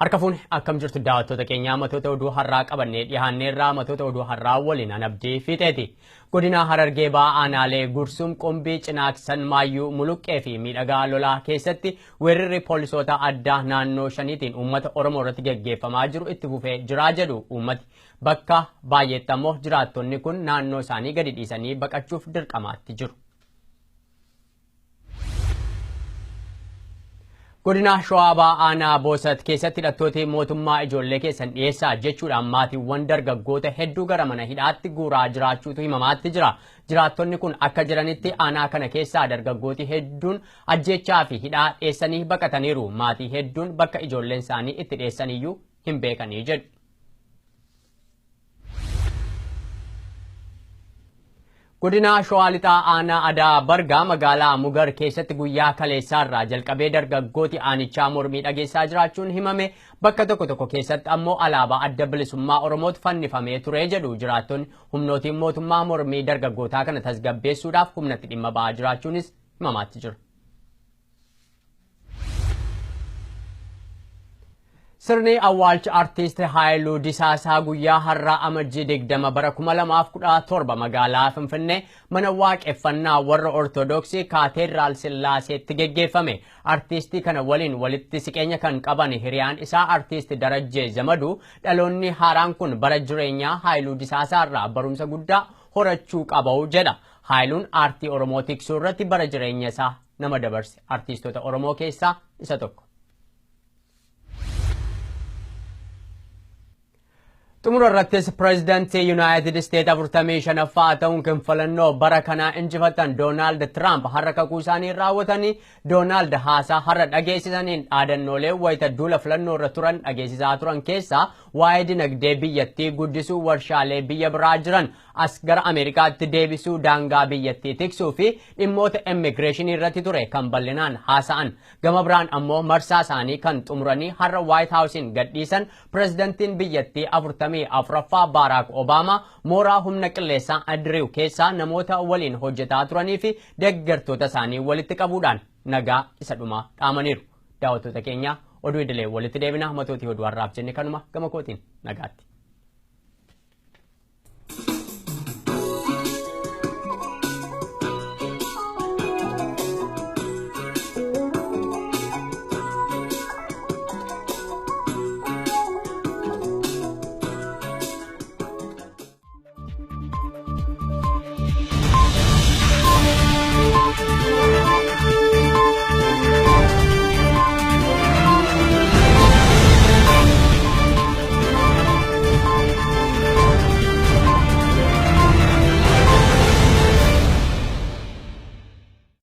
Harka fuune akkam jirtu daawwattoota keenyaa, matoota oduu har'aa qabannee dhiyaanneerraa. Matoota oduu har'aa waliin Anabdii Fiixeeti. Godina Harargee Ba'aa aanaalee Gursum, Qumbii, Cinaaksan, Maayyuu, Muluqqee fi Miidhagaa Lolaa keessatti weerarri poolisoota addaa naannoo shaniitiin uummata Oromoo irratti geggeeffamaa jiru itti fufee jiraa jedhu uummati. Bakka baay'eetti ammoo jiraattonni kun naannoo isaanii gadi dhiisanii baqachuuf dirqamaatti jiru. Godina Shawaa Bahaa aanaa Boosat keessatti hidhattooti mootummaa ijoollee keessan dhiyeessaa jechuudhaan maatiiwwan dargaggoota hedduu gara mana hidhaatti guuraa jiraachuutu himamaatti jira. Jiraattonni kun akka jiranitti aanaa kana keessaa dargaggooti hedduun ajjeechaa fi hidhaa dheessanii baqataniiru. Maatii hedduun bakka ijoolleen isaanii itti dheessaniyyuu hin beekanii jedhu. Godina Shawaa Lixaa aanaa Adaa Bargaa magaalaa Mugar keessatti guyyaa kaleessaarraa jalqabee dargaggooti aanichaa mormii dhageessaa jiraachuun himame. Bakka tokko tokko keessatti ammoo alaabaa Adda Bilisummaa Oromootu fannifamee ture jedhu jiraattonni. Humnootiin mootummaa mormii dargaggootaa kana tasgabbeessuudhaaf humnatti dhimma ba'aa jiraachuunis himamaatti jira. Sirni awwaalcha artiist Haayiluu Disaasaa guyyaa har'aa Amajjii 20 bara 2017 magaalaa Finfinnee mana waaqeffannaa warra Ortodoksii Kaateediraal Sillaaseetti geggeeffame. Artiistii kana waliin walitti siqeenya kan qaban hiriyaan isaa artiist Darajjee Zamaduu dhaloonni haaraan kun bara jireenyaa Haayiluu Disaasaa irraa barumsa guddaa horachuu qabu jedha. Haayiluun aartii Oromoo tiksuu irratti bara jireenya isaa nama dabarse artiistota Oromoo keessaa isa tokko. Xumura irrattis pireezidantii Yuunaayitid Isteet 45ffaa ta'uun kan filannoo bara kanaa injifatan Doonaald Tiraamp har'a kakuu isaanii raawwatanii. Doonaald haasaa har'a dhageessisaniin dhaadannoolee wayita duula filannoo irra turan dhageessisaa turan keessaa waa'ee dinagdee biyyattii guddisuu, warshaalee biyya biraa jiran as gara Ameerikaatti deebisuu, daangaa biyyattii tiksuu fi dhimmoota immigireeshinii irratti ture kan bal'inaan haasa'an. Gama biraan ammoo marsaa isaanii kan xumuranii har'a Waayit Haawusiin gadhiisan pireezidantiin biyyattii 44ffaa Baaraak Obaamaa mooraa humna qilleensaa Andiriw keessaa namoota waliin hojjetaa turanii fi deeggartoota isaanii walitti qabuudhaan nagaa isa dhumaa dhaamaniiru. Daawwattoota keenya, oduu idilee walitti deebina. Matootii oduu har'aaf jenne kanuma, gama kootiin nagaatti.